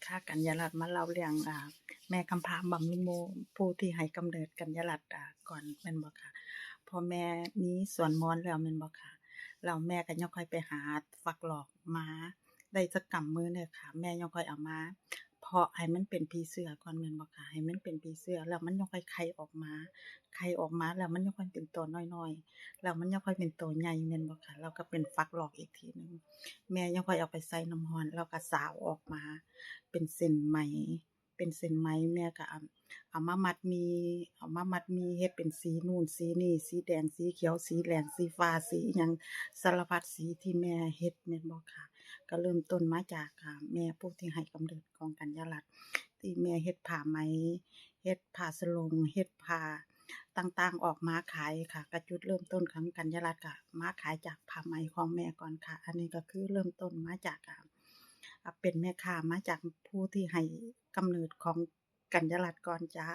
ພາກັນຍາລັດມາເລົ່າເລື່ອງ ອາ ແມ່ຄຳພາບຳລຸງໂມ ຜູ້ທີ່ໃຫ້ກຳເນີດກັນຍາລັດ ອາ ກ່ອນແມ່ນບໍ່ຄະ? ພໍແມ່ມີສວນມອນແລ້ວແມ່ນບໍ່ຄະ? ແລ້ວແມ່ກໍຍັງຄ່ອຍໄປຫາຝັກຫຼອກມາ ໄດ້ຈັກກຳມືແນ່ຄະ ແມ່ຍັງຄ່ອຍເອົາມາເພາະໃຫ້ມັນເປັນຜີເສືອກ່ອນແມ່ນບໍ່ຄະ? ໃຫ້ມັນເປັນຜີເສືອ ແລ້ວມັນຍັງຄ່ອຍໄຂ່ອອກມາ ໄຂ່ອອກມາແລ້ວມັນຍັງຄ່ອຍເປັນໂຕນ້ອຍໆ ແລ້ວມັນຍັງຄ່ອຍເປັນໂຕໃຫຍ່ແມ່ນບໍ່ຄະ? ແລ້ວກໍເປັນຝັກຫຼອກອີກທີໜຶ່ງ ແມ່ຍັງຄ່ອຍເອົາໄປໃສ່ນ້ຳຮ້ອນ ແລ້ວກໍສາວອອກມາເປັນເສັ້ນໄໝ ເປັນເສັ້ນໄໝ ແມ່ກໍເອົາ ເອົາມາມັດໝີ່ ເອົາມາມັດໝີ່ ເຮັດເປັນສີນູ້ນສີນີ້ ສີແດງ ສີຂຽວ ສີແຫຼງ ສີຟ້າ ສີອີ່ຫຍັງ ສາລະພັດສີທີ່ແມ່ເຮັດແມ່ນບໍ່ຄະ? ກໍເລີ່ມຕົ້ນມາຈາກ ອາ ແມ່ຜູ້ທີ່ໃຫ້ກຳເນີດຂອງກັນຍາລັດ ທີ່ແມ່ເຮັດຜ້າໄໝ ເຮັດຜ້າສະຫຼົງ ເຮັດຜ້າຕ່າງໆອອກມາຂາຍຄະ. ກະຈຸດເລີ່ມຕົ້ນຂອງກັນຍາລັດກະມາຂາຍຈາກຜ້າໄໝຂອງແມ່ກ່ອນຄະ. ອັນນີ້ກໍຄືເລີ່ມຕົ້ນມາຈາກ ອາ ເປັນແມ່ຄ້າ ມາຈາກຜູ້ທີ່ໃຫ້ກຳເນີດຂອງກັນຍາລັດກ່ອນຈ້າ.